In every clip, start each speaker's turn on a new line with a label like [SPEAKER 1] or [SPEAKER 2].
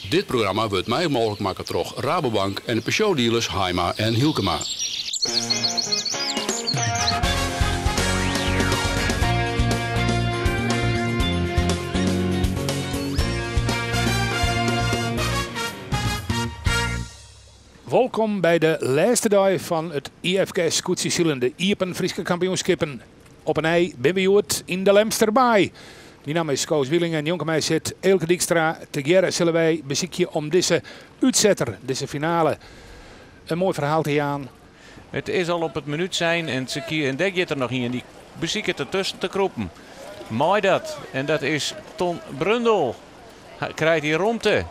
[SPEAKER 1] Dit programma wurdt mei mooglik makke troch Rabobank en de Peugeot-dealers Haaima en Hylkema.
[SPEAKER 2] Wolkom by de lêste dei fan it IFKS Skûtsjesilen, de Iepen Fryske Kampioenskippen. Op 'e nij binne we hjoed yn de Lemster Baai. Myn namme is Koos Wieling en njonken my sit Eelke Dykstra. Tegearre sille wy besykje om dizze útsetter, dizze finale, in moai ferhaal te jaan.
[SPEAKER 3] It is al op it minút sein en se en dêr giet der noch ien dy besiket dertusken te krûpen. Mei dat en dat is Ton Brundel. Krijt hy romte?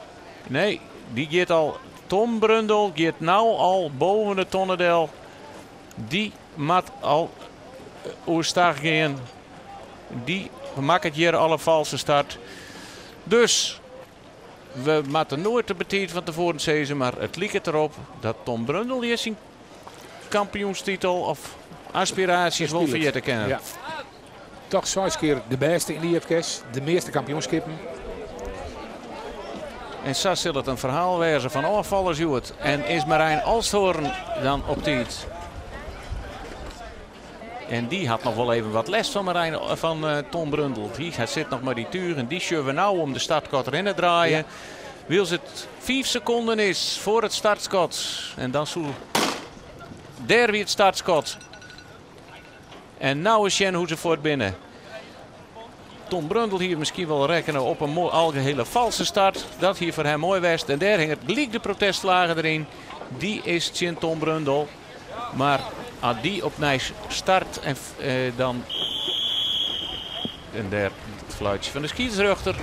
[SPEAKER 3] Nee, dy giet al. Tom Brundel giet no al boven de tonne del. Dy moat al oerstach gean. Dy makket hjir al in false start. Dus we moatte noait te betiid fan tefoaren sizze, mar it liket derop dat Tom Brundel hjir syn kampioenstitel of aspiraasjes wol ferjitte kin.
[SPEAKER 2] Ja. Toch seis kear de bêste yn de IFKS, de measte kampioenskippen.
[SPEAKER 3] En sa sil it in ferhaal wêze fan ôffallers hjoed. En is Marijn Olsthoorn dan op tiid? En dy hat noch wol even wat lêst fan Marijn, fan Tom Brundel. Dy sit noch mei dy tugen. Dy sjogge we no om de startskot rinne draaien. Wylst it 5 sekonden is foar it startskot. En dan soe dêr wie it startskot. En no ris sjen hoe't se fuort binne. Tom Brundel hie miskien wol rekkene op in algehele false start. Dat hie foar him moai west. En dêr hinget gelyk de protestflage deryn. Dy is tsjin Tom Brundel. Mar as dy opnij start en dan... En dêr it fluitsje fan de skiedsrjochter.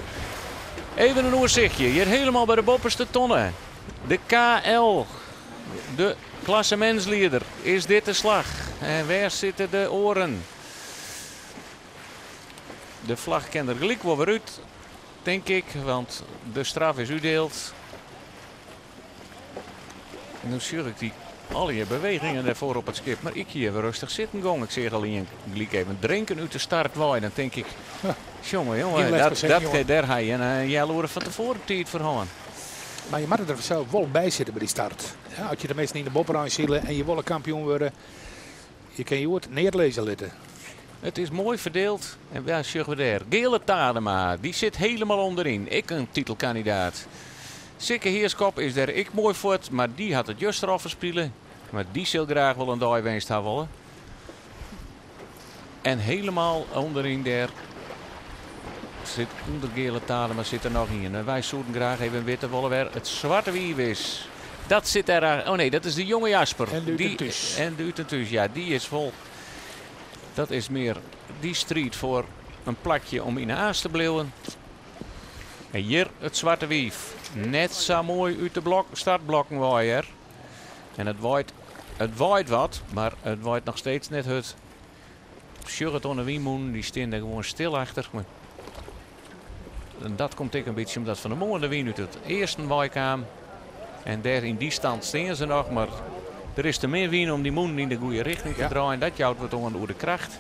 [SPEAKER 3] Even in oersichtje. Hjir helemaal by de boppeste tonne. De KL. De klassemintslieder. Is dit de slach? En wêr sitte de oaren? De flach kin der gelyk wol wer út, tink ik, want de straf is útdield. En no sjoch ik dy allegear bewegingen dêrfoar op it skip, mar ik hie even rêstich sitten gong. Ik seach al ien gelyk even drinken út de start wei. Dan tink ik, jonge, jonge, dat, dêr ha je in healoere fan tefoaren tiid foar hân.
[SPEAKER 2] Mar je moatte der sels wol by sitte by dy start. Ja, as je de minsken yn de bopperein sile en je wolle kampioen wurde, je kinne hjoed neat lizze litte.
[SPEAKER 3] It is moai ferdield. En wêr sjogge we dêr? Geale Tadema, dy sit helemaal ûnderyn. Ek in titelkandidaat. Sikke Heerskop is dêr ek moai fuort, mar dy hat it juster al ferspile. Mar dy sil graach wol in dei winst ha wolle. En helemaal ûnderyn dêr sit ûnder Geale Tadema sit der noch ien. En wy soenen graach even witte wolle wêr it swarte wiif is. Dat sit dêr. Oh nee, dat is de jonge Jasper.
[SPEAKER 2] En de út en thús.
[SPEAKER 3] En de út en thús, ja, dy is wol. Dat is mear dy striid foar in plakje om yn de aas te bliuwen. En hjir it swarte wiif. Net sa moai út de blok, startblokken wei, hear. En it waait, it waait wat, mar it waait noch steeds net hurd. Sjoch it oan de wynmûnen, dy stean der gewoan stil achter. Maar en dat komt ek in bytsje omdat fan 'e moarn de wyn út it easten wei kaam. En dêr yn dy stand stean se noch, mar der is te min wyn om dy mûnen yn de goede richting te draaien. Dat jout wat oan oer de kracht.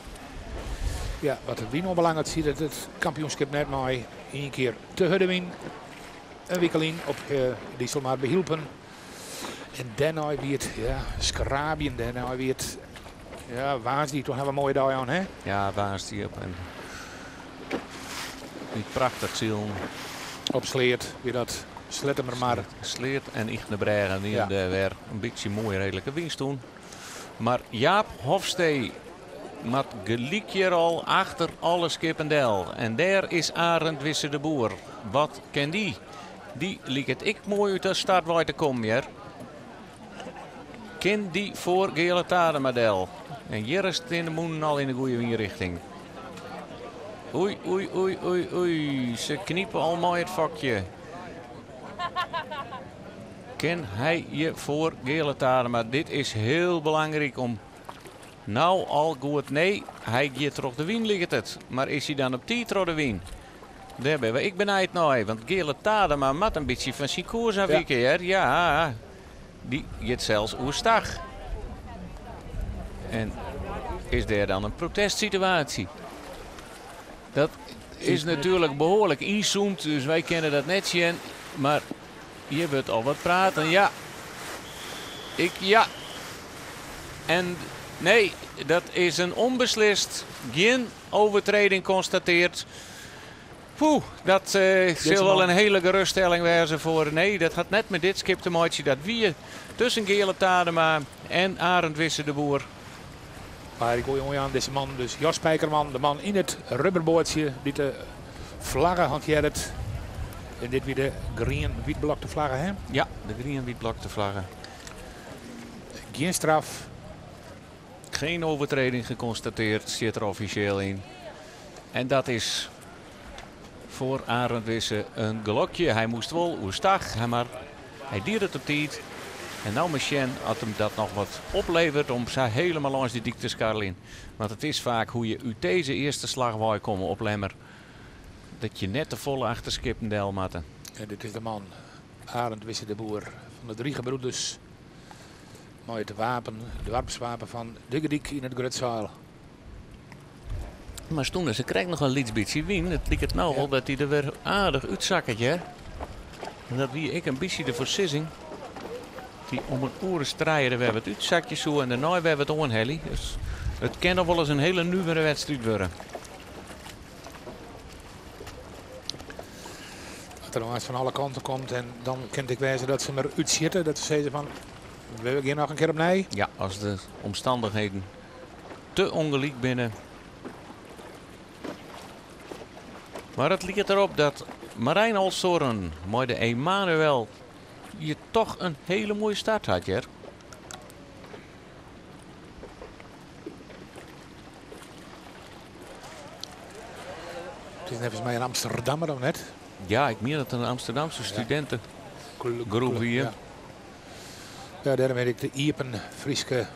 [SPEAKER 2] Ja, wat de wyn oanbelanget siet it it kampioenskip net mei. Ien kear te hurde wyn, in wike lyn op de Iselmar by Hylpen. En dêrnei wie it, ja, skraabjen. Dêrnei wie it, ja, woansdei. Toen ha we in moaie dei oan, hè?
[SPEAKER 3] Ja, woansdei op en die prachtich silen.
[SPEAKER 2] Op Sleat wie dat Sleattemermar.
[SPEAKER 3] Sleat en Ychtenbrêge wienen dêr wer in bytsje moaie reedlike wynstûn. Mar Jaap Hofstee moat gelyk hjir al achter alle skippen del. En dêr is Arend Wisse de Boer. Wat kin dy? Dy liket ek moai út de start wei te kommen hjir. Kin dy foar Geale Tadema del? En hjir is it yn de mûnen al yn de goede wynrichting. Oei, oei, oei, oei, oei. Se knipe al mei it fokje. Kin hy hjir foar Geale Tadema? Dit is hiel belangryk om nou al goed. Nee, hy giet troch de wyn liket it. Mar is hy dan op tiid troch de wyn? Dêr binne we ek benijd nei, want Geale Tadema moat in bytsje fan syn koers ôfwike, hear. Ja, dy giet sels oerstach. En is dêr dan in protestsituaasje? Dat is natuerlik behoarlik ynzoomd, dus wy kinne dat net sjen. Mar Hier wordt al wat praten, ja. Ik, ja. En nee, dat is een onbeslist. Geen overtreding constateerd. Poeh, dat zal wel een hele geruststelling wezen voor. Nee, dat gaat net met dit skip te maken. Dat wie tussen Geale Tadema en Arend Wisse de Boer.
[SPEAKER 2] Maar ik gooi aan deze man, dus Jos Spijkerman, de man in het rubberboordje die de vlaggen hanteert. En dit weer de green-witblokte vlaggen, hè?
[SPEAKER 3] Ja, de green-witblokte vlaggen.
[SPEAKER 2] Geen straf.
[SPEAKER 3] Geen overtreding geconstateerd, zit er officieel in. En dat is voor Arend Wisse een gelokje. Hij moest wel oerstag, maar hij deed het op tijd. En nou misschien had hem dat nog wat oplevert om ze helemaal langs die dik te scharrelen. Want het is vaak hoe je uit deze eerste slag komen op Lemmer. Dat je net de volle achterskippen del matten.
[SPEAKER 2] En dit is de man, Arend Wisse de Boer, van de drie gebroeders. Mooi het wapen, het dorpswapen van Diggediek in het Grutzaal.
[SPEAKER 3] Maar toen, ze krijgt nog een lietsbitje wien. Het liep het nou al dat hij er weer aardig uitzakkert, hè? En dat wie ik een beetje de voorzissing. Die om een oren strijden, we hebben het uitzakje zo en daarna we hebben het onhelly. Dus het kan nog wel eens een hele nieuwe wedstrijd worden.
[SPEAKER 2] Dat er nog eens van alle kanten komt en dan kent ik wijzen dat ze maar uitzitten. Dat ze zeggen van, we gaan nog een keer opnieuw.
[SPEAKER 3] Ja, als de omstandigheden te ongelijk binnen. Maar het lijkt erop dat Marijn Olsthoorn, mooi de Emanuel, je toch een hele mooie start had, Jer.
[SPEAKER 2] Het is net volgens mij een Amsterdammer of net?
[SPEAKER 3] Ja, ik meen dat een Amsterdamse studentengroep hier.
[SPEAKER 2] Ja. Ja, daarom weet ik de Iepen Frieske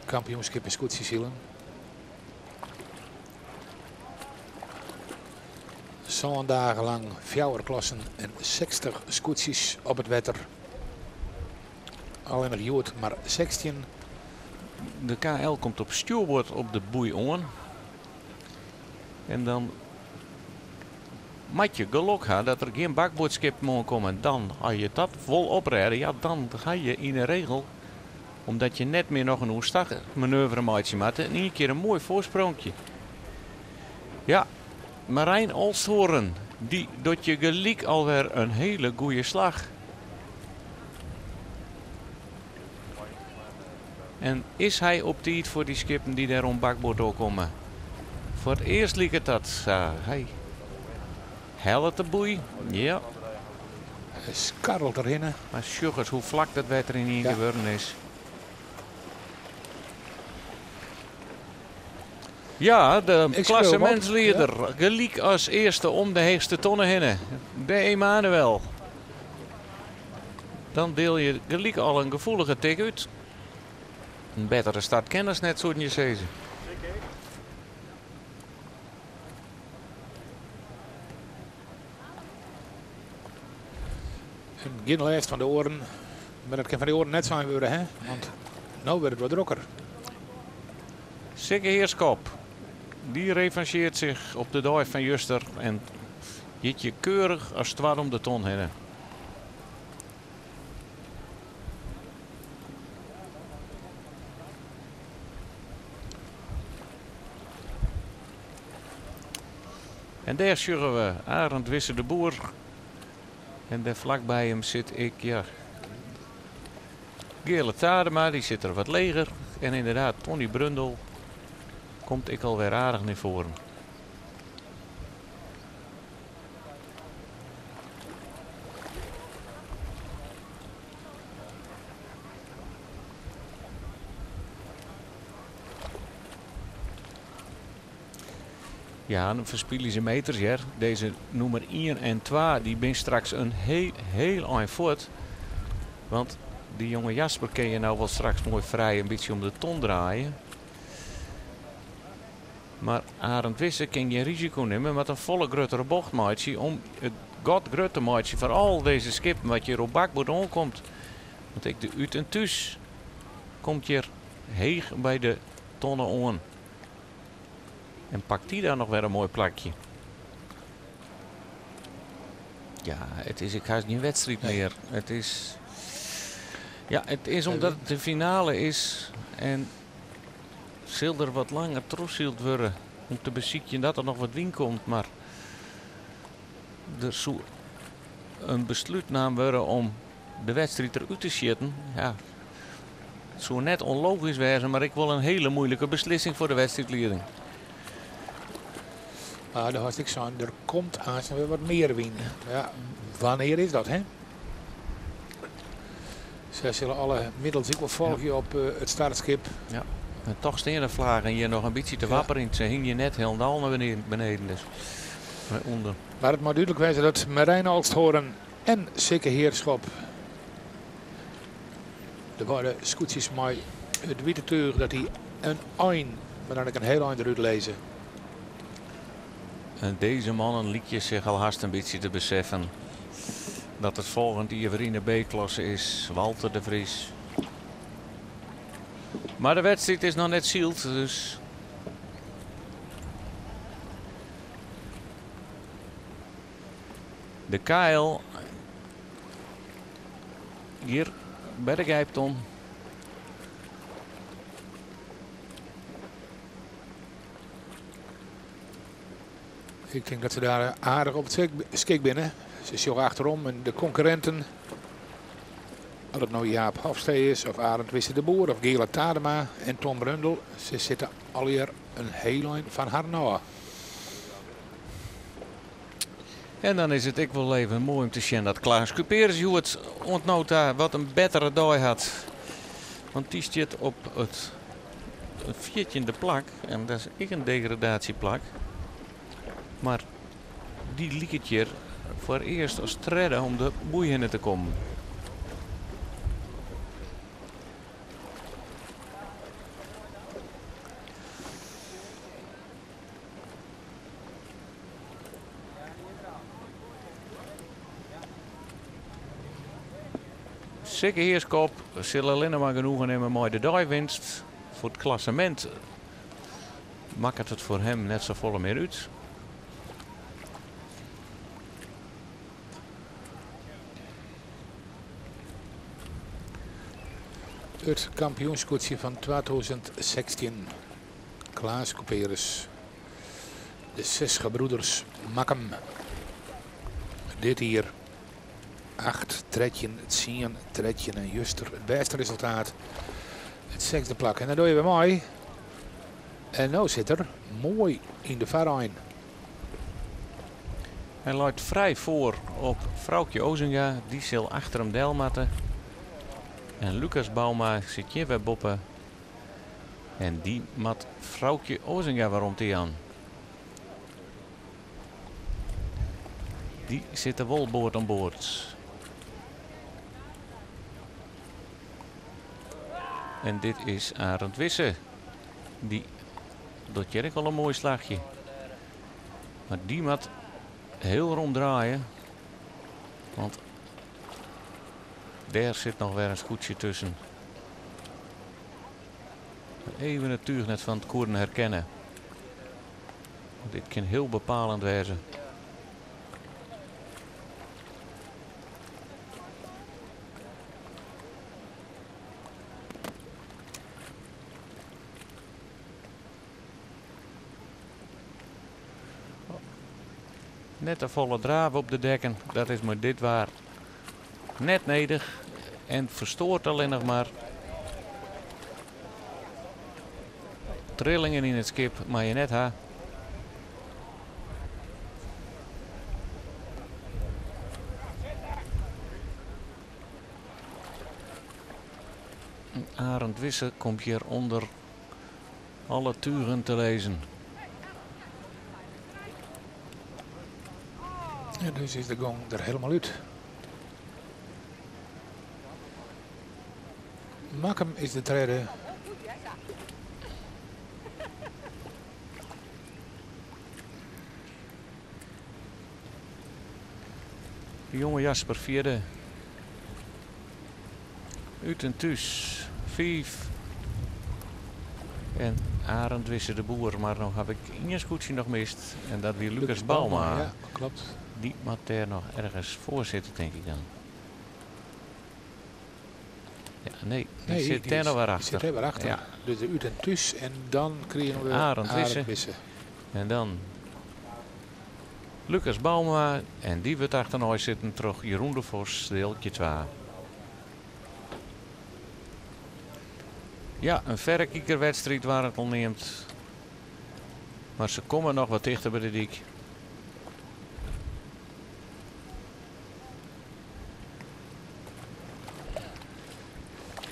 [SPEAKER 2] kampioenschap in Scootjesielen. Zo'n dagen lang 4 klassen en 60 scootjes op het wetter. Alleen nog Jood, maar 16.
[SPEAKER 3] De KL komt op stuurboord op de boei on. En dan moet je geluk hebben dat er geen bakboordschip moet komen. Dan, als je dat vol oprijdt, ja, dan ga je in de regel, omdat je net meer nog een oerstag manoeuvre maakt, maar in één keer een mooi voorsprongje. Ja, Marijn Olsthoorn, die doet je gelijk alweer een hele goede slag. En is hij op tijd voor die skippen die daar om bakboord ook komen? Voor het eerst liep het dat. Hij helpt de boei. Ja.
[SPEAKER 2] Hij skarrelt erin.
[SPEAKER 3] Maar sugars, hoe vlak dat water in hier geworden is. Ja, de klassementsleider. Ja. Gelijk als eerste om de heegste tonnen heen. De Emanuel. Dan deel je gelijk al een gevoelige tik uit. Een betere start kennis net zo'n je zeggen.
[SPEAKER 2] Geen lijst van de oren. Maar dat kan van de oren net zijn worden, hè? Want nu wordt het wat drukker.
[SPEAKER 3] Sikke Heerskop. Die revancheert zich op de dag van Juster. En jiet je keurig als het ware om de ton heen. En daar sjurren we Arend Wisse de Boer. En daar vlakbij hem zit ik, ja, Geale Tadema, die zit er wat leger. En inderdaad, Tony Brundel komt ik alweer aardig naar voren. Ja, dan verspillen ze meters, ja. Deze nummer 1 en 2, die ben straks een heel eind voort. Want die jonge Jasper kun je nou wel straks mooi vrij een beetje om de ton draaien. Maar Arend Wisse kan je risico nemen met een volle grotere bocht maatje om het god grote maatje voor al deze skippen wat hier op bakboord aankomt. Want ik de uit en thuis komt hier heeg bij de tonnen aan. En pakt die daar nog weer een mooi plakje. Ja, it is ek hast gjin wedstriid mear. It is, ja, it is omdat it de finale is en sil der wat langer trochsyld wurde om te besykjen dat der noch wat wyn komt. Mar der soe in beslút naam wurde om de wedstriid derút te sjitten. Ja, it soe net ûnlogysk wêze, mar ek wol in hiele muoilike beslissing foar de wedstriidlieding.
[SPEAKER 2] Mar do hast ek sein, der komt aanst wer wat mear wyn. Ja, wannear is dat, hè? Sy sille alle middels ek wol folgje op it startskip.
[SPEAKER 3] Ja. En toch stean de vlaggen hjir noch in bytsje te wapperjen. Se hingje net hielendal nei beneden, dus nei ûnder.
[SPEAKER 2] Mar it moat dúdlik wêze dat Merijn Olsthoorn en Sikke Heerschop de beide skûtsjes mei it wite túch dat dy in ein, mar dan ek in hiel ein derút lizze.
[SPEAKER 3] En dizze mannen lykje sich al hast in bytsje te beseffen dat it folgjend jier wer yn de B-klasse is. Walter de Vries. Mar de wedstriid is noch net syld, dus de KL hjir by de Gijpton.
[SPEAKER 2] Ik tink dat se dêr aardich op it skik binne. Se sjogge achterom en de konkurrinten, oft it no Jaap Hofstee is of Arend Wisse de Boer of Geale Tadema en Tom Brundel, se sitte allegear in hiel ein fan harren ôf.
[SPEAKER 3] En dan is it ek wol even moai om te sjen dat Klaas Kuperus hjoed oant no ta wat in bettere dei hat. Want dy stiet op it fjirtjinde plak en dat is ek in degradaasjeplak. Mar dy liket hjir foarearst as tredde om de boei hinne te kommen. Sikke Heerschop sil allinne mar genoegen nimme mei de deiwinst. Foar it klassemint makket it foar him net safolle mear út.
[SPEAKER 2] It kampioenskûtsje fan 2016. Klaas Kuperus. De Zes Gebroeders Makkum. Dit jier 8, 13, 10, 13 en juster it bêste resultaat. It sechsde plak. En dan dogge we mei. En no sit er moai yn de foarein.
[SPEAKER 3] Hy leit frij foar op Froukje Ozinga. Dy sil achter him del moatte. En Lucas Bouma sit hjir wer boppe. En dy moat Froukje Ozinga wer om te jaan. Dy sitte wol board oan board. En dit is Arend Wisse. Dy docht hjir ek al in moai slachje. Mar dy moat hiel rom draaie. Want dêr sit noch wer in skûtsje tusken. Even it túch net fan it koeren herkenne. Dit kin hiel bepalend wêze. Net te folle drave op de dekken, dat is mei dit waar net nedich en ferstoart allinnich mar. Trillingen yn it skip mei je net ha. Arend Wisse komt hjir ûnder alle tugen te lizzen.
[SPEAKER 2] Ja, dus is de gong der helemaal út. Makkum is de tredde.
[SPEAKER 3] De jonge Jasper vierde. Ut en thús. 5. En Arend Wisse de Boer, mar no haw ik ien skûtsje noch mist. En dat wie Lucas Bouma.
[SPEAKER 2] Ja, kloppet.
[SPEAKER 3] Die moat dêr noch ergens foar sitte, tink ik dan. Ja, nee, dy
[SPEAKER 2] Nee,
[SPEAKER 3] sit
[SPEAKER 2] die
[SPEAKER 3] dêr noch wer
[SPEAKER 2] die
[SPEAKER 3] achter.
[SPEAKER 2] Sit dêr wer achter.
[SPEAKER 3] Ja.
[SPEAKER 2] Dus de Ut en Thús en dan krigen we
[SPEAKER 3] Arend Wisse.
[SPEAKER 2] Arend Wisse.
[SPEAKER 3] En dan Lucas Bouma en dy wurdt achternei sitten troch Jeroen de Vos, deeltje 2. Ja, in verrekijkerwedstrijd waar het al neemt. Maar ze komen nog wat dichter bij de dik.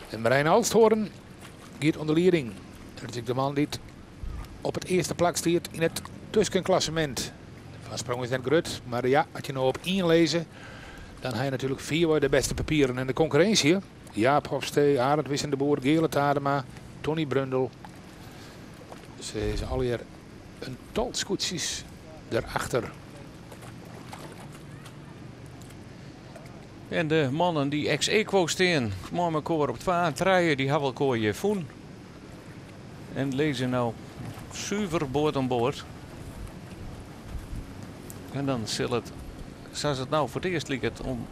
[SPEAKER 2] En Marijn Alsthoorn gaat onder leiding. Dat is de man die op het eerste plak staat in het tussenklassement. Van sprong is net grut, maar ja, als je nou op 1 lezen, dan heb je natuurlijk 4 de beste papieren en de concurrentie. Jaap Hofstee, Arend Wissen de Boer, Geerle Tadema, Tony Brundel. Ze is alweer een tal scootjes erachter.
[SPEAKER 3] En de mannen die ex-equo staan, met elkaar op 2 en 3, die hebben elkaar je voen. En lezen nou zuiver boord aan boord. En dan zal het, zoals het nou voor het eerst lijkt, om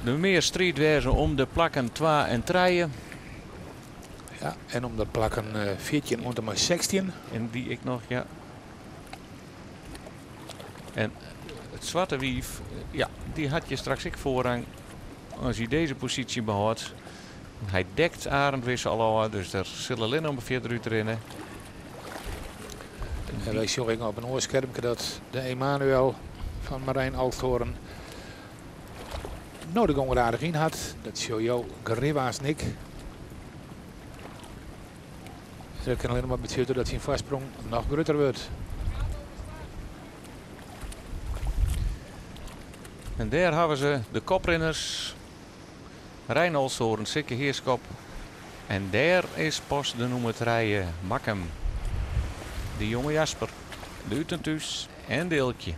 [SPEAKER 3] de meer strijdwezen om de plakken 2 en 3.
[SPEAKER 2] Ja, en om dat plakken 14 onder maar 16.
[SPEAKER 3] En die ik nog, ja. En het zwarte wief, ja, die had je straks ik voorrang als hij deze positie behoudt. Hij dekt Arend Wisse al al, dus daar zullen alleen nog maar verder uit rennen.
[SPEAKER 2] En wij zien op een oorscherm dat de Emanuel van Marijn Alsthoorn nou de gong er aardig in had. Dat is Jo Gribba's Nick. Dat kan alleen maar betekenen dat zijn voorsprong nog groter wordt.
[SPEAKER 3] En daar hebben ze de koprinners. Rijn Olshoorn, Sikke Heerskop. En daar is pas de nummer 3, Makkum. De jonge Jasper, de Utentus en Deeltje.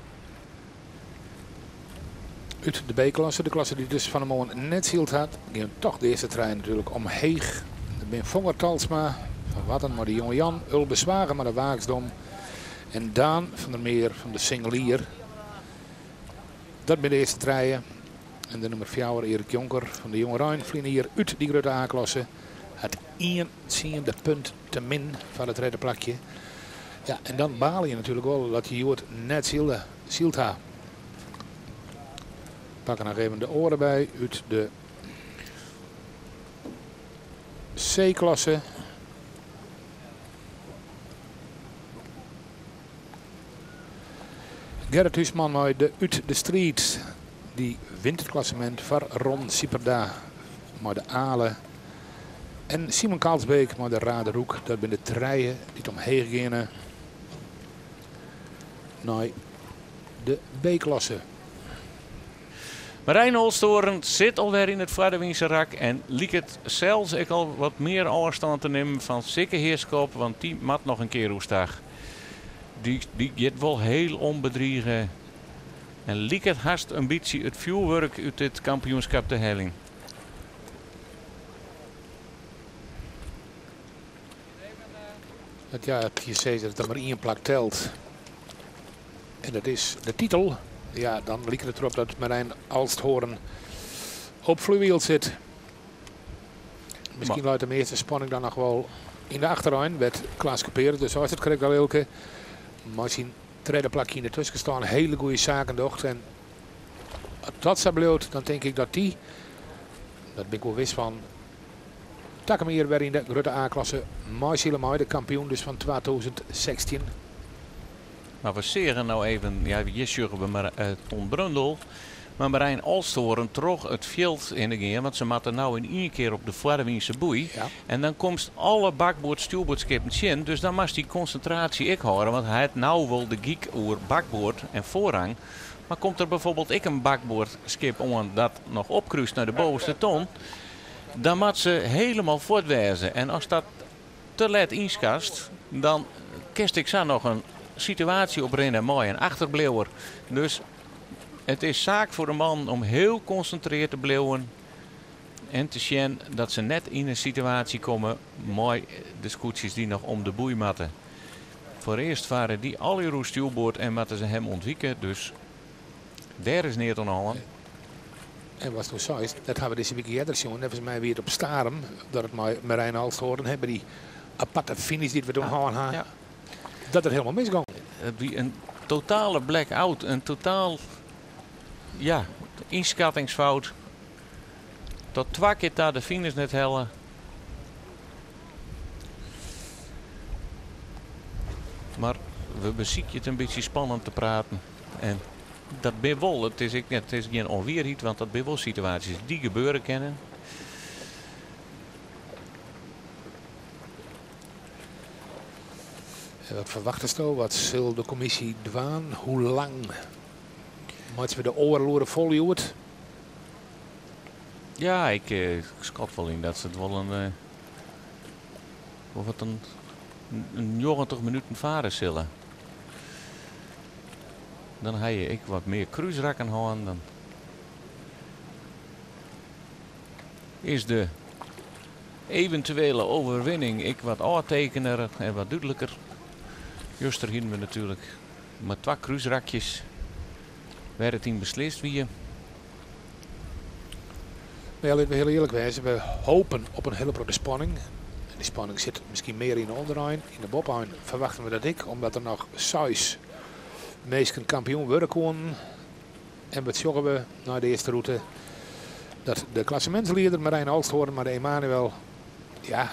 [SPEAKER 2] Uit de B-klasse, de klasse die dus van de morgen net zielt had, ging toch de eerste trein natuurlijk omheeg. De Ben Vonger Talsma, van Watten maar de jonge Jan, Ulbe Zwagen maar de Waaksdom en Daan van der Meer van de Singelier. Dat bij de eerste treien. En de nummer 4, Erik Jonker van de Jonge Rijn, vliegen hier uit die grote A-klasse. Het 1/10 punt te min van het tweede plakje. Ja, en dan baal je natuurlijk wel dat je Jood net zielt ha. Pakken nog even de oren bij uit de C-klasse. Gerrit Huisman met de uit de street. Die wint het klassement van Ron Sieperda. Maar de Alen. En Simon Kalsbeek maar de Raderoek. Dat zijn de treien die het omheen gaan naar de B-klasse.
[SPEAKER 3] Marijn Olsthoorn zit alweer in het Vaderwinse rak en liek het zelfs ik al wat meer afstand te nemen van Sikke Heerskop, want die mat nog een keer oestag. Die gaat wel heel onbedriegen. En liek het haast een beetje het vuurwerk uit dit kampioenschap de helling.
[SPEAKER 2] Het, ja, het je zei dat er maar 1 plak telt. En dat is de titel. Ja, dan lijkt het erop dat Marijn Alsthoorn op fluweel zit. Misschien luidt de meeste spanning dan nog wel in de achterlijn. Werd Klaas Couperus, dus zoals het correct al elke. Maar zijn tweede plakje in de tussen staan, hele goede zaken docht. En als dat zo bloot, dan denk ik dat die, dat ben ik wel wist van, Takkemier weer in de grote A-klasse. Marcel de kampioen dus van 2016.
[SPEAKER 3] Maar we zeggen nou even, ja, hier zeggen we maar Ton Brundel. Maar Marijn Alsthoorn trok het veld in de geer, want ze matten nou in één keer op de Vaderwiense boei.
[SPEAKER 2] Ja.
[SPEAKER 3] En dan komt alle bakboord stuurboordskippen in, dus dan mag die concentratie ik houden, want hij had nou wel de geek over bakboord en voorrang. Maar komt er bijvoorbeeld ik een bakboordskip om dat nog opkruist naar de bovenste ton, dan moet ze helemaal voortwijzen. En als dat te laat inskast, dan kerst ik zo nog een situatie oprennen, mooi en achterbleeuwer. Dus het is zaak voor de man om heel geconcentreerd te blijven en te zien dat ze net in een situatie komen, mooi de scootjes die nog om de boei matten. Voor eerst varen die al in stuurboord en matten ze hem ontwieken, dus Dêr is neat oan de hân.
[SPEAKER 2] En wat do seist, dat hawwe we dizze wike earder sjoen. Neffens my wie it op Starum dat it mei Merijn Olsthoorn, hè, by dy aparte finish dy't we doe hân ha, dat it hielendal misgong.
[SPEAKER 3] It wie in totale blackout, in totaal, ja, ynskattingsfout. Tot twa kear ta de finish net helle. Mar we besykje it in bytsje spannend te praten. En dat bin wol, it is ek net, it is gjin ûnwierheid, want dat binne wol situaasjes dy't gebeure kinne.
[SPEAKER 2] En wat ferwachtesto? Wat sil de kommisje dwaan? Hoe lang meitsje we de oardel oere fol hjoed?
[SPEAKER 3] Ja, ik skat wol yn dat se it wol in, wol wat in 90 minuten fare sille. Dan ha je ek wat mear krúsrakken hân. Dan is de eventuele overwinning ek wat ôftekener en wat dúdliker. Juster hienen we natuerlik mar twa krúsrakjes wêr't it yn beslist wie.
[SPEAKER 2] Maar ja, laten we heel eerlijk wezen. We hopen op een hele grote spanning. En die spanning zit misschien meer in de onderein. In de boppe-ein verwachten we dat ik, omdat er noch seis minsken kampioen wurde koenen. En wat sjogge we nei de earste rûte? Dat de klassemintslieder Merijn Olsthoorn, mar de Emanuel, ja,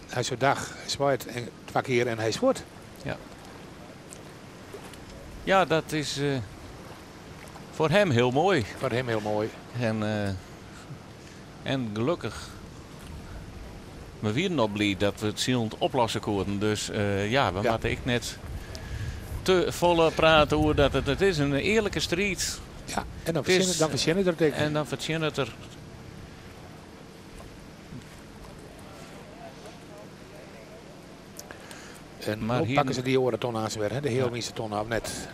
[SPEAKER 2] hy seit dag, hy swaait en twa kear en hy is fuort.
[SPEAKER 3] Ja. Ja, dat is voor hem heel mooi.
[SPEAKER 2] Voor hem heel mooi.
[SPEAKER 3] En gelukkig, we wienen al blij dat we it silend oplosse koenen. Dus ja, we moatte ek net te folle prate oer dat it is in earlike striid.
[SPEAKER 2] Ja, en dan dan fertsjinnet er it ek.
[SPEAKER 3] En dan fertsjinnet er.
[SPEAKER 2] En
[SPEAKER 3] Maar
[SPEAKER 2] no
[SPEAKER 3] hier
[SPEAKER 2] pakke se dy oare ton aanst wer, hè? De healwynse ton of net?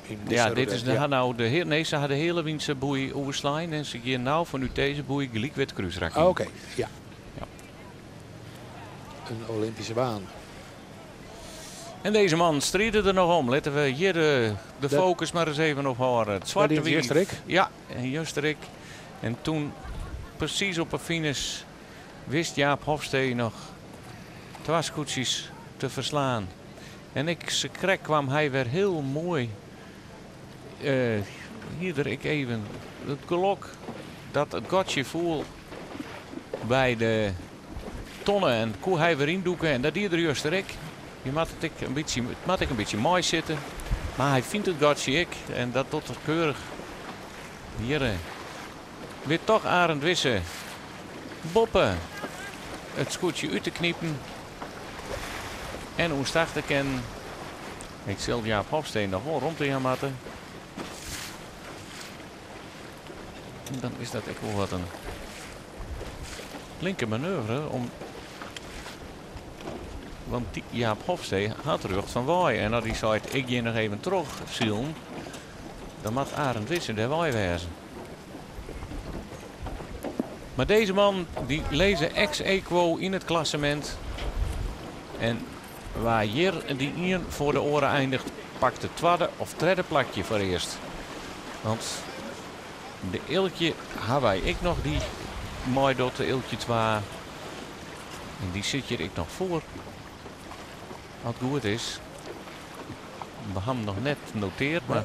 [SPEAKER 2] In
[SPEAKER 3] Ja,
[SPEAKER 2] dizze
[SPEAKER 3] dit
[SPEAKER 2] rûte,
[SPEAKER 3] is de
[SPEAKER 2] ja.
[SPEAKER 3] ha nou de heal-, nee, se ha de healwynse boei oerslein en se gean no fanút dizze boei gelyk wer it krúsrak yn.
[SPEAKER 2] Oké, ja.
[SPEAKER 3] Ja.
[SPEAKER 2] Een Olympische baan.
[SPEAKER 3] En deze man striidde der noch om. Litte we hjir de focus mar ris even op hâlde. It swarte
[SPEAKER 2] Dat die
[SPEAKER 3] wief.
[SPEAKER 2] juster ek.
[SPEAKER 3] Ja, en juster ek. En toen precies op de finish wist Jaap Hofstee noch twa skûtsjes te ferslaan. En ik, krek kwam hy wer hiel moai. Hier der ik even it gelok dat it gatsje foel by de tonne en koe hy wer yndûke en dat die er juster ek. Je moat it ek in bytsje, it moat ek in bytsje moai sitte. Mar hy fynt it gatsje ek en dat docht er keurich. Hjir wit toch Arend Wisse boppe it skûtsje út te knipen en oerstach te kinnen. Ik sil Jaap Hofstee noch wol romte jaan moatte. Dan is dat ek wol wat in linker manoeuvre om, want die Jaap Hofstee hat rjocht fan wei. En as hy seit, ik gean noch even troch silen, dan moat Arend Wisse dêr wei wêze. Mar dizze man dy lizze ex aequo yn it klassemint. En wa hjir dy ien foar de oare eindiget, pakt it twadde of tredde plakje foarearst. Want de Eeltje ha wy ek noch dy meidocht, de Eeltje 2. En dy sit hjir ek noch foar. As it goed is. We ha him noch net notearre, mar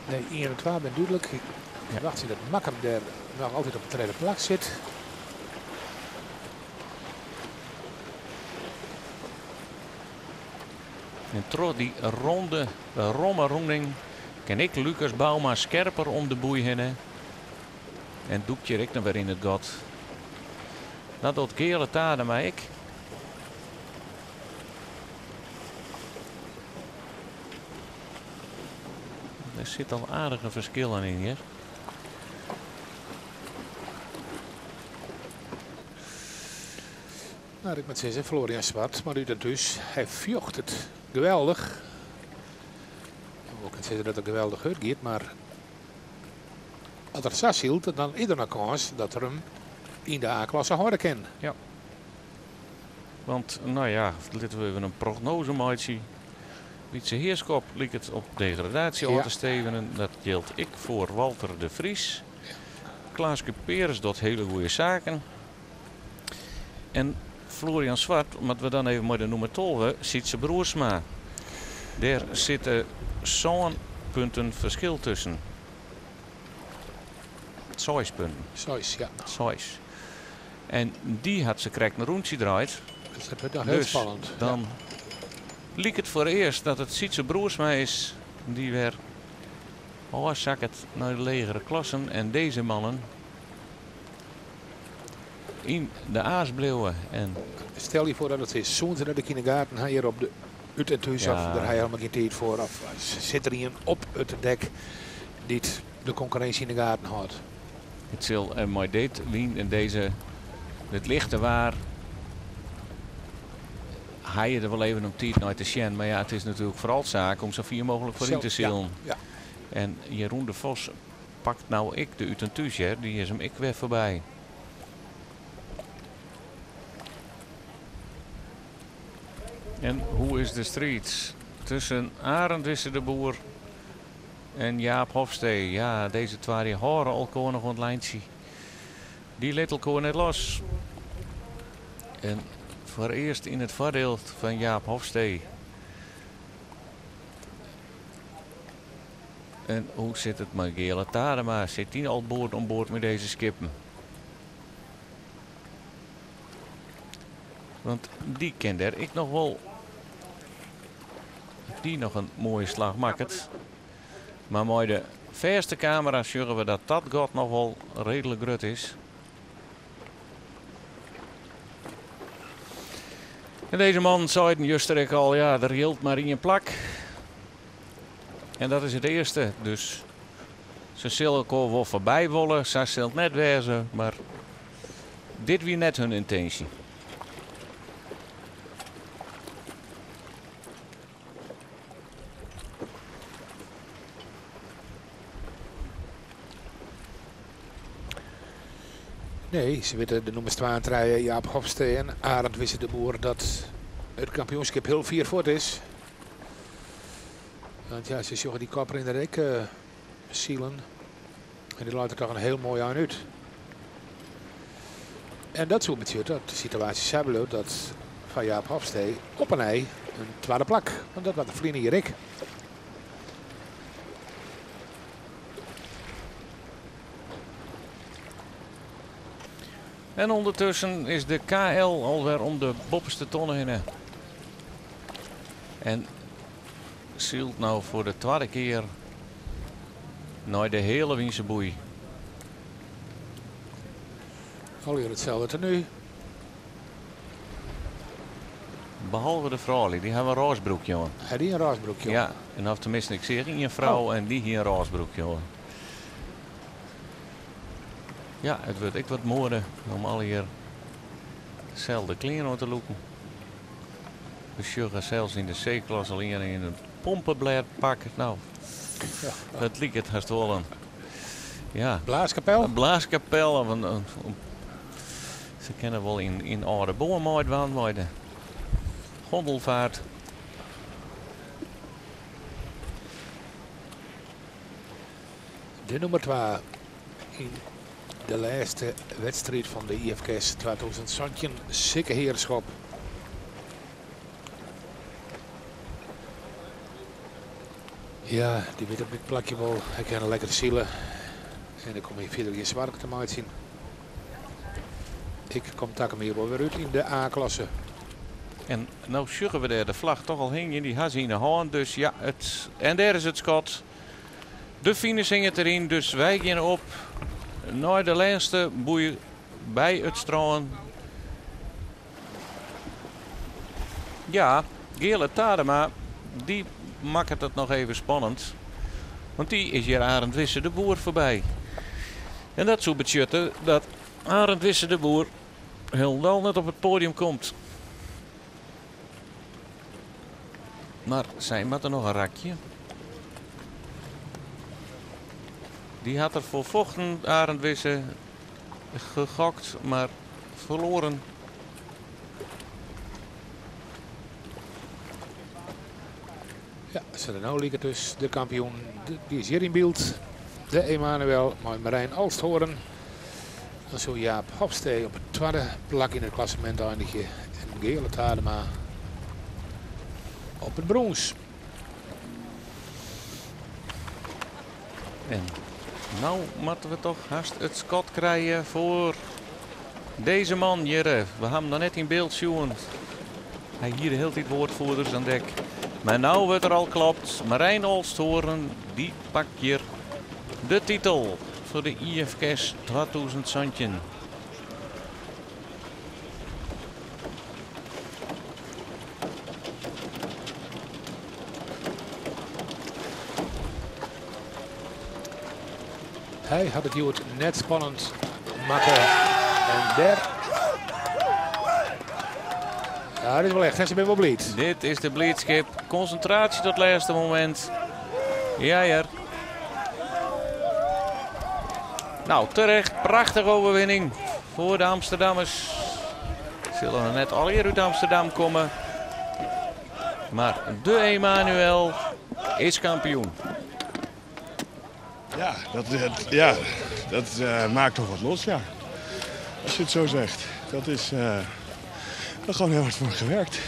[SPEAKER 2] Nee, 1 en 2 ben dúdlik. Ik ferwachtsje dat Makkum dêr noch altyd op it tredde plak sit.
[SPEAKER 3] En troch dy ronde, romme rûning kin ik Lucas Bouma skerper om de boei hinne. En dûkt hjir ek noch wer yn it gat. Dat docht Geale Tadema ek. Der sit al aardige ferskillen yn hjir.
[SPEAKER 2] Nou, ik moet zeggen, Florian Zwart, maar u dat dus. Hy fjocht it geweldich. Ik kan sizze dat er geweldich hurd giet, mar as er sa sylt, dan is der noch kâns dat er him yn de A-klasse hâlde kin.
[SPEAKER 3] Ja. Want, nou ja, litte we even in prognose meitsje. Wietse Heerschop liket op degradaasje ôf te stevenen. Dat jildt ek foar Walter de Vries. Klaas Kuperus docht hiele goede saken. En Florian Zwart, moatte we dan even mei de nûmer 12, Sytse Broersma. Dêr sitte sân punten ferskil tusken. Seis punten.
[SPEAKER 2] Seis, ja.
[SPEAKER 3] Seis. En dy hat se krekt in rûntsje draaid.
[SPEAKER 2] Dus dat wurdt noch hiel
[SPEAKER 3] Dus
[SPEAKER 2] spannend.
[SPEAKER 3] dan liket it foar earst dat it Sytse Broersma is dy't wer ôfsakket nei de legere klassen. En dizze mannen yn de A's bliuwe. En
[SPEAKER 2] Stel je foar dat it is. Soene se dat ek yn de gaten ha hjir op de út en thús of dêr ha je helemaal gjin tiid foar. Of sit der ien op it dek dy't de konkurrinsje yn de gaten hâldt.
[SPEAKER 3] It sil mei dit wyn en dizze, dit lichte waar, ha je der wol even om tiid nei te sjen. Mar ja, it is natuerlik foaral saak om sa fier mooglik foaryn te silen. En Jeroen de Vos pakt no ek de út en thús, hear. Dy is him ek wer foarby. En hoe is de striid tusken Arend Wisse de Boer en Jaap Hofstee? Ja, dizze twa dy hâlde elkoar noch oan it lyntsje. Dy litte elkoar net los. En foarearst yn it foardiel fan Jaap Hofstee. En hoe sit it mei Geale Tadema? Sit dy al board oan board mei dizze skippen? Want dy kin dêr ek noch wol dy noch in moaie slach makket. Mar mei de fêste kamera sjogge we dat dat gat noch wol reedlik grut is. En dizze mannen seiden juster ek al, ja, der jildt mar ien plak. En dat is it earste, dus se sille elkoar wol foarby wolle, sa sil it net wêze, mar dit wie net hun yntinsje.
[SPEAKER 2] Nee, se witte de nûmers 2 en 3, Jaap Hofstee en Arend Wisse de Boer, dat it kampioenskip hiel fier fuort is. Want ja, se sjogge dy koprinner ek silen. En dy leit der toch in hiel moai ein út. En dat soe betsjutte dat de situaasje sa bliuwt dat fan Jaap Hofstee op 'e nij in twadde plak. Want dat waard der ferline jier ek.
[SPEAKER 3] En ûndertusken is de KL alwer om de boppeste tonne hinne. En sylt no foar de twadde kear nei de heale wynse boei.
[SPEAKER 2] Allegear itselde tenu.
[SPEAKER 3] Behalve de froulju, dy hawwe in rôze broekje oan.
[SPEAKER 2] Ha dy in rôze broekje oan?
[SPEAKER 3] Ja, en of teminsten, ik seach ien frou en dy hie in rôze broekje oan. Ja, it wurdt ek wat moade om allegear deselde klean oan te lûken. We sjogge sels yn de C-klasse al ien yn in pompeblêdpak. No, dat liket hast wol in, ja,
[SPEAKER 2] Blaaskapel?
[SPEAKER 3] In blaaskapel of in, se kinne wol yn âlde boam meidwaan mei de gondelvaart.
[SPEAKER 2] De nûmer 2 yn de lêste wedstriid fan de IFKS 2017, Sikke Heerschop. Ja, dy wit op dit plakje wol. Hy kin lekker sile. En dan kom je fierder gjin soargen te meitsjen. Ik kom takom jier wol wer út yn de A-klasse.
[SPEAKER 3] En no sjogge we dêr de flach toch al hingjen. Dy ha se yn de hân. Dus ja, it, en dêr is it skot. De finish hinget deryn. Dus wy gean op nei de lêste boei by it strân. Ja, Geale Tadema, dy makket it noch even spannend. Want dy is hjir Arend Wisse de Boer foarby. En dat soe betsjutte dat Arend Wisse de Boer hielendal net op it poadium komt. Mar sy moatte noch in rakje. Dy hat der foar fochten, Arend Wisse, gegokt, mar ferloaren.
[SPEAKER 2] Sa't it no liket dus de kampioen, dy is hjir yn byld. De Emanuel mei Marijn Olsthoorn. Dan soe Jaap Hofstee op it twadde plak yn it klassemint einigje en Geale Tadema op it brûns.
[SPEAKER 3] En no moatte we toch hast it skot krije foar dizze man hjir. We ha him noch net yn byld sjoen. Hy hie de hiele tiid woordvoerders oan dek. Mar no wurdt der al klapt. Marijn Olsthoorn, dy pakt hjir de titel foar de IFKS 2017.
[SPEAKER 2] Hy hat it hjoed net spannend makke. En dêr... Ja, dit is wol echt. Se binne wol bliid.
[SPEAKER 3] Dit is de bliidskip. Konsintraasje tot it lêste momint. Ja, hear. Nou, terecht. Prachtige overwinning foar de Amsterdammers. Sille noch net allegear út Amsterdam komme. Mar de Emanuel is kampioen.
[SPEAKER 4] Ja, dat, ja, dat maakt toch wat los, ja. Als je het zo zegt. Dat is er gewoon heel hard voor gewerkt.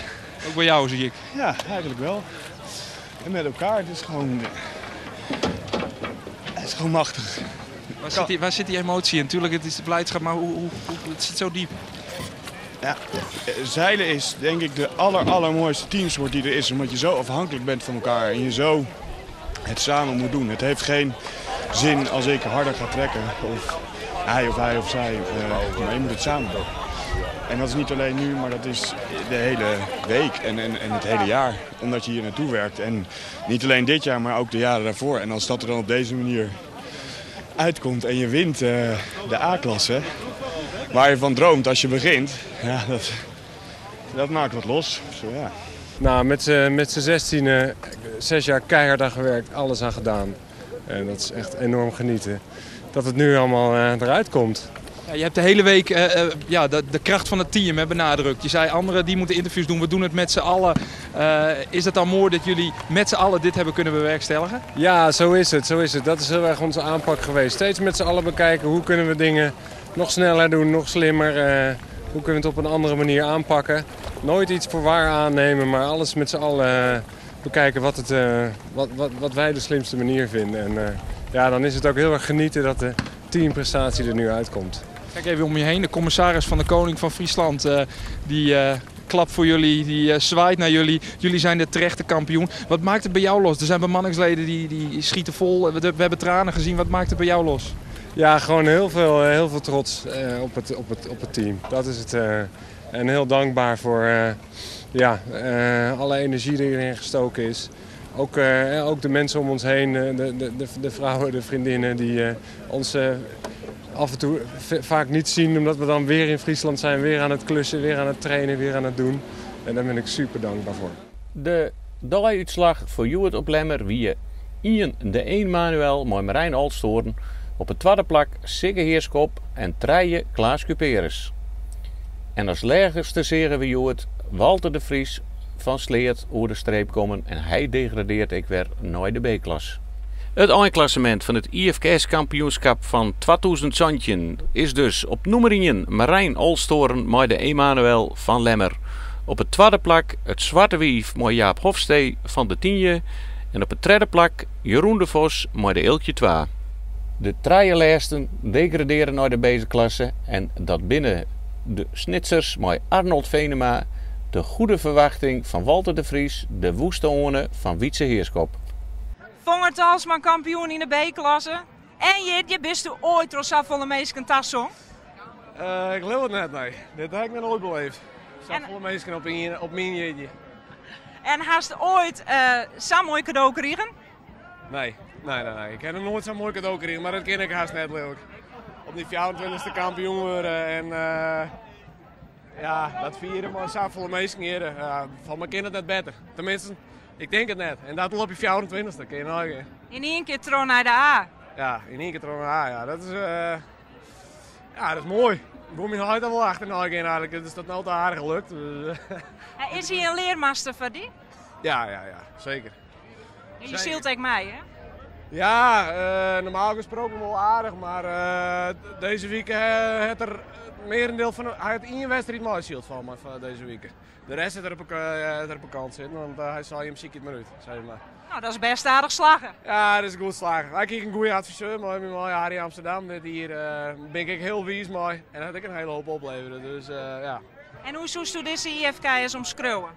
[SPEAKER 5] Ook bij jou, zie ik.
[SPEAKER 4] Ja, eigenlijk wel. En met elkaar, het is gewoon machtig.
[SPEAKER 5] Waar zit die emotie in? Tuurlijk, het is de blijdschap, maar het zit zo diep.
[SPEAKER 4] Ja, zeilen is denk ik de allermooiste teamsport die er is. Omdat je zo afhankelijk bent van elkaar en je zo het samen moet doen. Het heeft geen zin als ik harder ga trekken of hij of hij of zij. Maar je moet het samen doen. En dat is niet alleen nu, maar dat is de hele week en het hele jaar. Omdat je hier naartoe werkt. En niet alleen dit jaar, maar ook de jaren daarvoor. En als dat er dan op deze manier uitkomt en je wint de A-klasse, waar je van droomt als je begint, ja, dat maakt wat los. Zo, ja.
[SPEAKER 6] Nou, met z'n 16e, 6 jaar keihard aan gewerkt, alles aan gedaan. En dat is echt enorm genieten. Dat het nu allemaal eruit komt.
[SPEAKER 5] Ja, je hebt de hele week de kracht van het team, hè, benadrukt. Je zei, anderen die moeten interviews doen, we doen het met z'n allen. Is het dan mooi dat jullie met z'n allen dit hebben kunnen bewerkstelligen?
[SPEAKER 6] Ja, zo is het, zo is het. Dat is heel erg onze aanpak geweest. Steeds met z'n allen bekijken hoe kunnen we dingen nog sneller doen, nog slimmer. Hoe kunnen we het op een andere manier aanpakken. Nooit iets voor waar aannemen, maar alles met z'n allen bekijken wat wij de slimste manier vinden. En dan is het ook heel erg genieten dat de teamprestatie er nu uitkomt.
[SPEAKER 5] Kijk even om je heen, de commissaris van de Koning van Friesland, die klapt voor jullie, die zwaait naar jullie. Jullie zijn de terechte kampioen. Wat maakt het bij jou los? Er zijn bemanningsleden die schieten vol, we hebben tranen gezien. Wat maakt het bij jou los?
[SPEAKER 6] Ja, gewoon heel veel trots op het team. Dat is het. En heel dankbaar voor alle energie die erin gestoken is. Ook de mensen om ons heen, de vrouwen, de vriendinnen die ons af en toe vaak niet zien, omdat we dan weer in Friesland zijn, weer aan het klussen, weer aan het trainen, weer aan het doen. En daar ben ik super dankbaar voor.
[SPEAKER 3] De dei-uitslag voor Hjoed op Lemmer wie Ian de Emanuel, mei Marijn Olsthoorn. Op het tweede plak Sigge Heerskop en treie Klaas Cuperus. En als legerste zeggen we Hjoed Walter de Vries van Sleat oer de streep komen en hij degradeert ik weer naar de B-klas. Het eindklassement van het I F K S-kampioenschap van 2017 is dus op nummer 1 Marijn Olsthoorn met de Emanuel van Lemmer. Op het tweede plak het Zwarte Wief met Jaap Hofstee van de Tienje. En op het derde plak Jeroen de Vos met de Eeltje 2. De trije degraderen naar de B-klasse en dat binnen de Snitsers met Arnold Venema, de goede verwachting van Walter de Vries, de woeste onen van Wietse Heerskop.
[SPEAKER 7] Fonger Talsma kampioen in de B-klasse. En je bist du ooit trots van de meesten tassong?
[SPEAKER 8] Ik geloof het net, nee. Dit heb ik nog nooit beleefd. Zo volle meesten op mijn jeetje.
[SPEAKER 7] En hast ooit zo'n mooi cadeau gekregen?
[SPEAKER 8] Nee, nee, nee, nee. Ik heb nog nooit zo'n mooi cadeau gekregen, maar dat ken ik haast net leuk. Op die 24e kampioen worden en dat vieren maar zo volle meesten hier. Ja, van mijn kinderen net beter. Tenminste, ik denk het net. En dat al op je 24e, kun je nog een keer.
[SPEAKER 7] In één keer troon naar de A.
[SPEAKER 8] Ja, in één keer troon naar de A, ja. Dat is mooi. Ik wil mijn hart al wel achter nog een keer eigenlijk. Dus dat is nou te aardig gelukt. Dus.
[SPEAKER 7] Is hij een leermeester voor die?
[SPEAKER 8] Ja, ja, ja, zeker.
[SPEAKER 7] En je sylt ek mei, hè?
[SPEAKER 8] Ja, normaal gesproken wol aardich, mar dizze wike hat er mearendeel fan de, hy hat ien wedstriid meisyld fan my foar dizze wike. De rest hat er op de kant sitten, want hy sei jim sykje it mar út, sei mar.
[SPEAKER 7] Nou, dat is bêst aardich slagge.
[SPEAKER 8] Ja, dat is goed slagge. Ik krige in goede adviseur mei my mei, Harry Amsterdam dit jier. Bin ik ek hiel wiis mei en dat hat ek in hiele hoop oplevere, dus ja.
[SPEAKER 7] En hoe soesto dizze IFKS omskriuwe?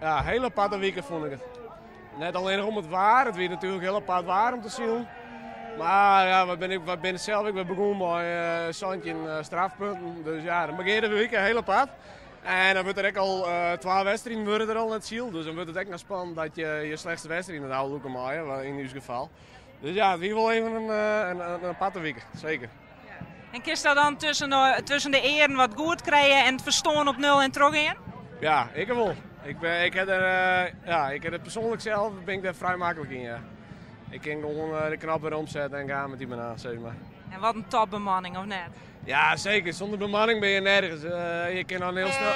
[SPEAKER 8] Ja, hiel aparte wike fûn ik it. Net allinnich om it waar, it wie natuerlik hiel apart waar om te silen. Mar ja, wy binne, wy binne sels ek wer begûn mei 17 strafpunten. Dus ja, dan begjint de wike hiel apart. En dan wurdt der ek al twa wedstriden wurde der al net syld. Dus dan wurdt it ek noch spannend dat je je slechtste wedstriid net ôflûke meie, yn ús gefal. Dus ja, it wie wol even in aparte wike, seker.
[SPEAKER 7] En kinst dat dan tusken de earen wat goed krije en it ferstân op nul en trochgean?
[SPEAKER 8] Ja, ik wol. Ik ben, ik heb er, ja, ik heb het persoonlijk zelf ben ik daar vrij makkelijk in, ja. Ik kan gewoon de knop weer omzetten en gaan met die banaan, zeg maar.
[SPEAKER 7] En wat in topbemanning, of net?
[SPEAKER 8] Ja, zeker. Zonder bemanning ben je nergens. Je kan dan heel snel...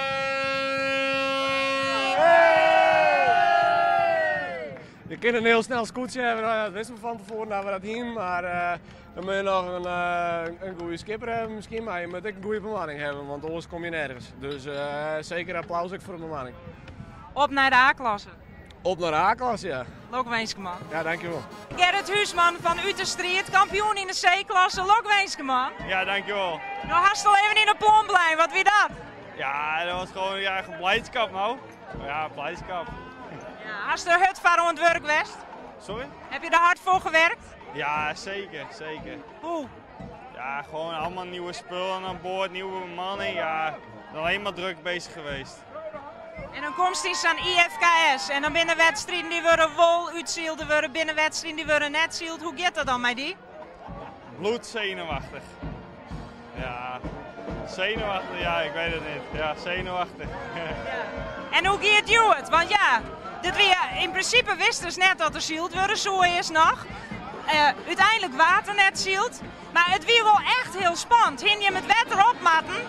[SPEAKER 8] Je kan een heel snel skûtsje hebben, nou ja, dat wisten we van tevoren dat we dat hienen, maar dan moet je nog een goede skipper hebben misschien, maar je moet ook een goede bemanning hebben, want anders kom je nergens. Dus zeker applaus ook voor de bemanning.
[SPEAKER 7] Op naar de A-klasse.
[SPEAKER 8] Op naar de A-klasse, ja.
[SPEAKER 7] Lokwinske, man.
[SPEAKER 8] Ja, dankjewel.
[SPEAKER 7] Gerrit Huisman fan Uterstried, kampioen yn de C-klasse. Lokwinske, man.
[SPEAKER 9] Ja, dankjewel.
[SPEAKER 7] Nou, hast al even yn de plom blein. Wat wie dat?
[SPEAKER 9] Ja, dat was gewoon, ja, blijdschap nou. Ja, blijdschap.
[SPEAKER 7] Ja, hast der hurd foar oan it wurk west?
[SPEAKER 9] Sorry?
[SPEAKER 7] Heb je er hard voor gewerkt?
[SPEAKER 9] Ja, zeker, zeker.
[SPEAKER 7] Hoe?
[SPEAKER 9] Ja, gewoon allemaal nieuwe spullen aan boord, nieuwe bemanning. Ja, alleen maar druk bezig geweest.
[SPEAKER 7] En dan komst yn sa'n IFKS en dan binne wedstriden dy wurde wol útsyld, der wurde binne wedstriden dy wurde net syld. Hoe giet dat dan mei dy?
[SPEAKER 9] Bloedzenuwachtig. Ja, zenuwachtig, ja, ik weet het niet. Ja, zenuwachtig.
[SPEAKER 7] Ja. En hoe giet it? Want ja, dit wie, yn prinsipe wisten se net dat der syld wurde soe is noch. Úteinlik waard der net syld. Mar it wie wol echt hiel spannend. Hiene jim it wetter op moatten,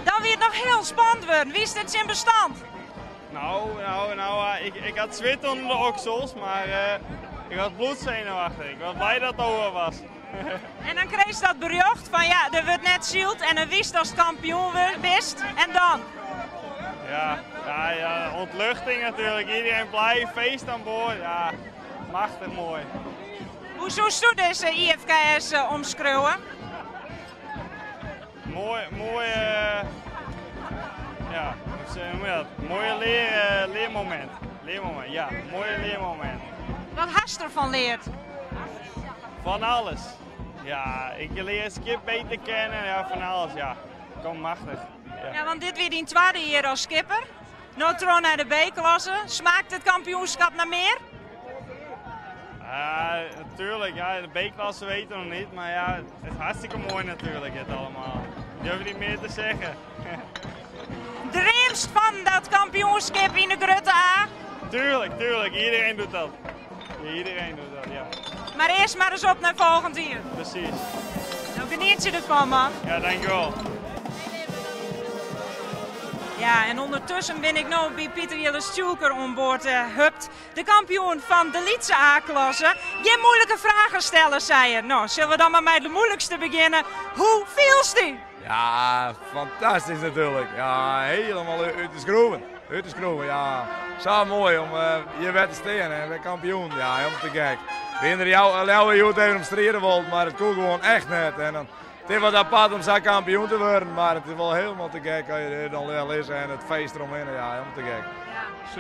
[SPEAKER 7] dan wie it noch hiel spannend wurden. Wiest net tsjin bestand?
[SPEAKER 9] Nou, nou, nou, ik had zwit onder de oksels, maar ik was bloedzenuwachtig. Ik was blij dat het over was.
[SPEAKER 7] En dan kreeg dat berjocht fan ja, der wurdt net syld en dan wist datst kampioen bist. En dan?
[SPEAKER 9] Ja, ja, ja, ontluchting natuurlijk. Iedereen blij, feest aan boord. Ja, machtig mooi.
[SPEAKER 7] Hoe soesto dizze IFKS omskriuwe?
[SPEAKER 9] Mooi, mooi, ja, hoe noem je dat? Mooie leermoment. Leermoment, ja, mooie leermoment.
[SPEAKER 7] Wat hast derfan leard?
[SPEAKER 9] Van alles. Ja, ik leer skip beter kennen, ja, van alles, ja. Kom machtig. Ja.
[SPEAKER 7] Ja, want dit wie dyn twadde jier as skipper. No troch nei de B-klasse. Smaakt it kampioenskip nei mear?
[SPEAKER 9] Ja, natuurlijk. Ja, de B-klasse weten we nog niet, maar ja, het is hartstikke mooi natuurlijk het allemaal. Ik durf niet meer te zeggen.
[SPEAKER 7] Dreamst fan dat kampioenskip yn de grutte A?
[SPEAKER 9] Tuurlijk, tuurlijk. Iedereen doet dat. Iedereen doet dat, ja.
[SPEAKER 7] Mar earst mar ris op nei folgjend jier.
[SPEAKER 9] Precies.
[SPEAKER 7] No genietsje derfan, man.
[SPEAKER 9] Ja, dankjewel.
[SPEAKER 7] Ja, en ûndertusken bin ik no by Pieter Jilles Tjoelker oan board hupt. De kampioen fan de lytse A-klasse. Gjin muoilike fragen stelle, sei er. No, sille we dan mar mei de muoilikste begjinne. Hoe fielst dy?
[SPEAKER 10] Ja, fantastysk natuerlik. Ja, hielendal út de skroeven. Út de skroeven, ja. Sa moai om hjir wer te stean en wer kampioen. Ja, hielendal te gek. We hiene der leaver hjoed even om stride wold, mar it koe gewoan echt net. En dan, it is wat apart om sa kampioen te wurden, mar it is wol hielendal te gek as je der dan wer lizze en it feest deromhinne. Ja, hielendal te gek.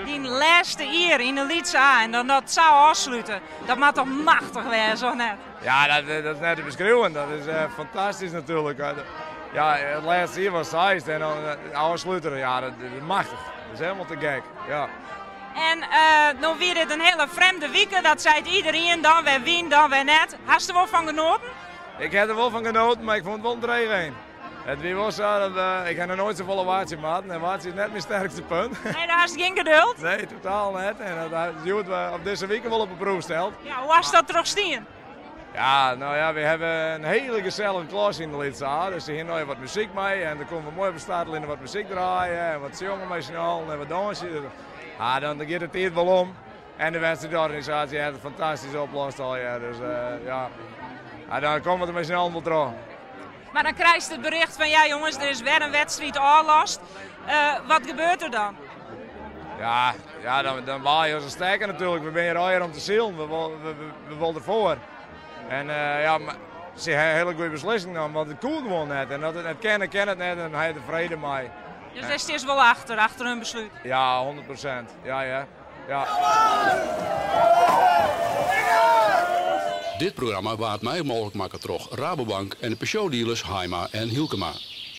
[SPEAKER 7] Dyn lêste jier yn de lytse A en dan dat sa ôfslute, dat moat toch machtich wêze, of net?
[SPEAKER 10] Ja, dat is net te beskriuwen. Dat is fantastysk natuerlik. Ja, it lêste jier was seis en dan ôfslute, ja, dat is machtich. Dat is hielendal te gek, ja.
[SPEAKER 7] En no wie dit in hiele frjemde wike, dat seit iderien, dan wer wyn, dan wer net. Hast der wol fan genoaten?
[SPEAKER 10] Ik ha der wol fan genoaten, mar ik fûn it wol in dreech ein. It wie wol sa dat ik ha noch noait safolle waartsje moatten en waartsje is net myn sterkste punt.
[SPEAKER 7] Nee, dêr hast gjin geduld?
[SPEAKER 10] Nee, totaal net. En dat is hjoed op dizze wike wol op 'e proef steld.
[SPEAKER 7] Ja, hoe hast dat trochstien?
[SPEAKER 10] Ja, nou ja, we hawwe in hiele gesellige klas yn de Lytse A. Dus se hiene noch even wat muzyk mei en der koene we moai op de startline wat muzyk draaie en wat sjonge mei syn allen en wat dânsje. Ah, dan giet de tiid wol om. En de wedstriidorganisaasje hat it fantastysk oplost allegear. Dus ja, ja, dan komme we der mei syn allen wol troch.
[SPEAKER 7] Mar dan krijst it bericht fan ja jonges, der is wer in wedstriid ôflast. Wat gebeurt der dan?
[SPEAKER 10] Ja, ja dan, dan baal je as in stekker natuerlik. We binne hjir allegear om te silen. We, we, we, we wolle derfoar. En ja, mar se ha hiele goede beslissing nommen, want it koe gewoan net. En as it net kin, dan kin it net en dan ha je der frede mei.
[SPEAKER 7] Dus dêr stiest wol achter, achter hun beslút?
[SPEAKER 10] Ja, 100%. Ja, ja. Ja.
[SPEAKER 1] Dit programma waard mei mooglik makke troch Rabobank en de Peugeot dealers Haima en Hylkema.